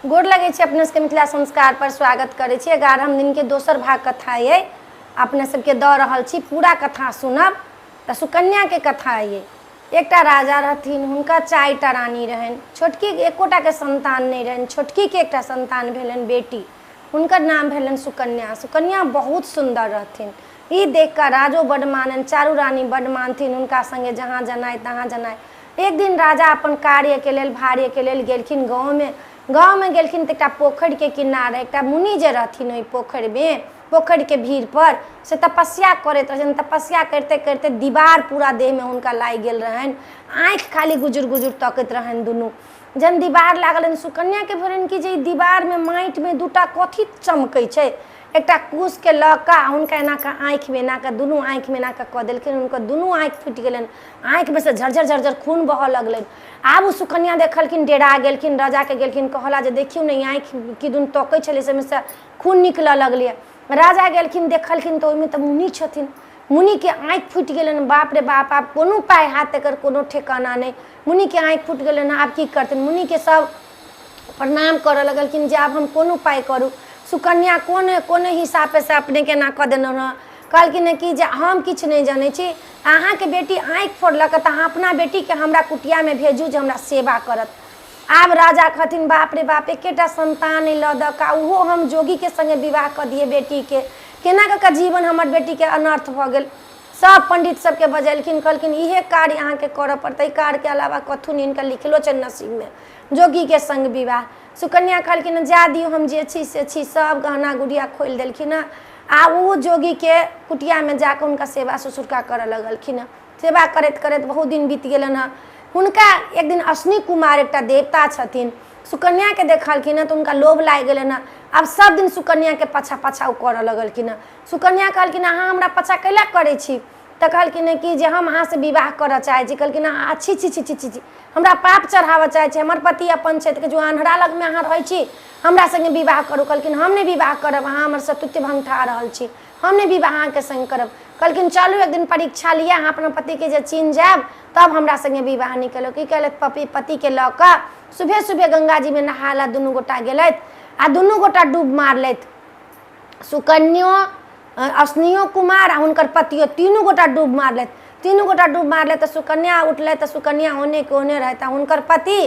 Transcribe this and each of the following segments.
गोर लगै छी अपने सबके। मिथिला संस्कार पर स्वागत करै छी। 11 दिनके दोसर भाग कथा अइ, अपने सबके दऽ रहल छी, पूरा कथा सुनब। तऽ सुकन्याके कथा अइ। एकटा राजा रहथिन, हुनका 4टा रानी रहनि। छोटकी एकोटाके संतान नहि रहनि। छोटकीके एकटा संतान भेलनि, बेटी, हुनकर नाम भेलनि सुकन्या। सुकन्या बहुत सुन्दर रहथिन। ई देख कऽ राजो बड्ड माननि, चारू रानी बड्ड मानथिन, हुनका सङ्गे जहाँ जेनाइ तहाँ जेनाइ। एक दिन राजा अपन कार्यके लेल, भार्यके लेल गेलखिन गाँवमे। गाँवमे गेलखिन तऽ एकटा पोखरिके किनारे एकटा मुनि जे रहथिन, ओहि पोखरिमे, पोखरिके भीड़पर से तपस्या करैत रहथिन। तपस्या करिते करिते दीवार पूरा देहमे हुनका लागि गेल रहनि, आँखि खाली गुजुर गुजुर तकैत रहनि दुनू। जहन दीवार लागल, सुकन्याके भेलनि कि जे ई दीवारमे माटिमे दूटा कथी चमकै छै। एकटा कुशके लऽ कऽ आ हुनका एना कऽ आँखिमे, एना कऽ दुनू आँखिमे एना कऽ कऽ देलखिन। हुनकर दुनू आँखि फूटि गेलनि, आँखिमे से झरझर झरझर खून बहऽ लगलनि। आब ओ सुकन्या देखलखिन, डेरा गेलखिन, राजाके गेलखिन कहला जे देखियौ ने, ई आँखि किदुन तकै छलै, से ओहिमे खून निकलऽ लगलै। राजा गेलखिन, देखलखिन तऽ ओहिमे तऽ मुनि छथिन। मुनिके आँखि फूटि गेलनि। बाप रे बाप, आब कोनो उपाय हैत? एकर कोनो ठेकाना नहि। मुनिके आँखि फूटि गेलनि, आब की करथिन? मुनिके सब प्रणाम करऽ लगलखिन जे आब हम कोन उपाय करू? सुकन्या कोन कोन हिसाबसँ अपनेके एना कऽ देलहुँ हँ? कहलखिन कि जे हम किछु नहि जनै छी, अहाँके बेटी आँखि फोड़लक, तऽ अहाँ अपना बेटीके हमरा कुटियामे भेजू जे हमरा सेवा करत। आब राजा कहथिन, बाप रे बाप, एकेटा संतान अइ लऽ दऽ कऽ, ओहो हम जोगीके सङ्गे विवाह कऽ दियै बेटीके? केना कऽ कऽ जीवन हमर बेटीके अनर्थ भऽ गेल? सब पंडित सबके बजेलखिन, कहलखिन, इहे कार्य अहाँके करऽ पड़तै, एहि कार्यके अलावा कथू नहि, हिनका लिखलो छनि नसीबमे जोगीके सङ्ग विवाह। सुकन्या कहलखिन, जाय दियौ, हम जे छी से छी। सब गहना गुड़िया खोलि देलखिन हँ आ ओ जोगीके कुटियामे जाकऽ हुनका सेवा ससुरका करऽ लगलखिन हँ। सेवा करैत करैत बहुत दिन बीत गेलनि हँ। हुनका एक दिन अश्विनी कुमार एकटा देवता छथिन, सुकन्याके देखलखिन हँ तऽ हुनका लोभ लागि गेलनि हँ। आब सब दिन सुकन्याके पाछा पाछा ओ करऽ लगलखिन हँ। सुकन्या कहलखिन, अहाँ हमरा पाछा कैला करै छी? तऽ कहलखिन कि जे हम अहाँसँ विवाह करऽ चाहै छी। कहलखिन, आ छी छी छी छी छी छी, हमरा पाप चढ़ाबऽ चाहै छी? हमर पति अपन छथि। जो अन्हरा लगमे अहाँ रहै छी, हमरा सङ्गे विवाह करू। कहलखिन, हम नहि विवाह करब, अहाँ हमर सतीत्व भंगठा रहल छी, हम नहि विवाह अहाँके सङ्ग करब। कहलखिन, चलू एक दिन परीक्षा लिअ, अहाँ अपना पतिके जे चिन्ह जायब तब हमरा सङ्गे विवाह नहि केलहुँ। की केलथि? पतिके लऽ कऽ सुबह सुबह गङ्गाजीमे नहा लए दुनू गोटा गेलथि आ दुनू गोटा डूब मारलथि। सुकन्यो, अश्विनियो कुमार आ हुनकर पतियो, तीनू गोटा डूब मारलथि। तीनू गोटा डूब मारलथि तऽ सुकन्या उठलथि तऽ सुकन्या ओहने के ओहने रहथि आ हुनकर पति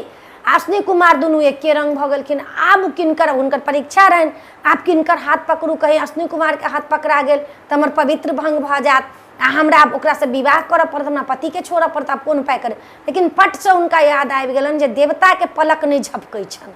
अश्विनी कुमार दुनू एके रंग भऽ गेलखिन। आब किनकर, हुनकर परीक्षा रहनि, आब किनकर हाथ पकड़ू? कहीं अश्विनी कुमारके हाथ पकड़ा गेल तऽ हमर पवित्र भंग भऽ जायत आ हमरा आब ओकरासँ विवाह करऽ पड़त, हमरा पतिके छोड़ऽ पड़त। आब कोन उपाय करै? लेकिन पटसँ हुनका याद आबि गेलनि जे देवताके पलक नहि झपकै छनि,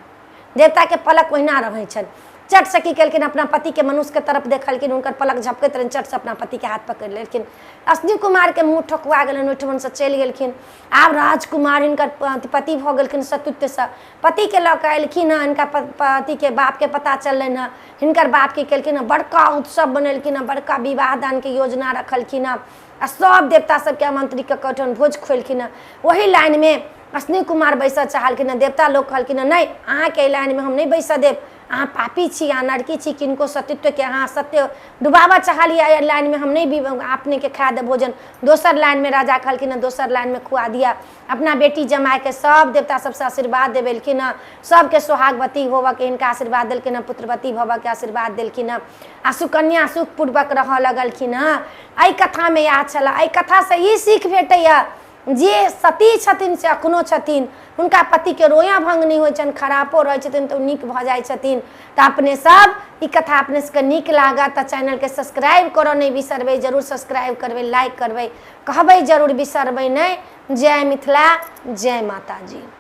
देवताके पलक ओहिना रहै छनि। चटसँ की केलखिन? अपना पतिके मनुष्यके तरफ देखलखिन, हुनकर पलक झपकैत रहनि, चटसँ अपना पतिके हाथ पकड़ि लेलखिन। अश्विनी कुमारके मुँह ठकुआ गेलनि, ओहिठमनसँ चलि गेलखिन। आब राजकुमार हिनकर पति भऽ गेलखिन सतीत्वसँ। पतिके लऽ कऽ एलखिन हँ। हिनका पतिके बापके पता चललनि हँ। हिनकर बाप की केलखिन हँ? बड़का उत्सव बनेलखिन हँ, बड़का विवाह दानके योजना रखलखिन हँ आ सब देवता सबके आमंत्रित कऽ कऽ ओहिठाम भोज खोलखिन हँ। ओही लाइनमे अश्विनी कुमार बैसऽ चाहलखिन हँ। देवता लोक कहलखिन हँ, नहि, अहाँके एहि लाइनमे हम नहि बैसऽ देब, अहाँ पापी छी, अहाँ नरकी छी, किनको सतीत्वके अहाँ सत्य डुबाबऽ चाहलियै, एहि लाइनमे हम नहि अपनेके खाए देब भोजन। दोसर लाइनमे राजा कहलखिन हँ, दोसर लाइनमे खुआ दिअ। अपना बेटी जमायके सब देवता सबसँ आशीर्वाद देबेलखिन हँ। सबके सोहागवती होबऽके हिनका आशीर्वाद देलखिन हँ, पुत्रवती होबऽके आशीर्वाद देलखिन हँ आ सुकन्या सुखपूर्वक रहऽ लगलखिन हँ। एहि कथामे इएह छलए। एहि कथासँ ई सीख भेटैए जे सती छथिन से अखनो छथिन, हुनका पतिके रोया भङ्ग नहि होइ छनि, खरापो रहै छथिन तऽ ओ नीक भऽ जाइ छथिन। तऽ अपने सब ई कथा अपने सबके नीक लागत तऽ चैनलके सब्सक्राइब करऽ नहि बिसरबै। जरूर सब्सक्राइब करबै, लाइक करबै, कहबै जरूर, बिसरबै नहि। जय मिथिला, जय माताजी।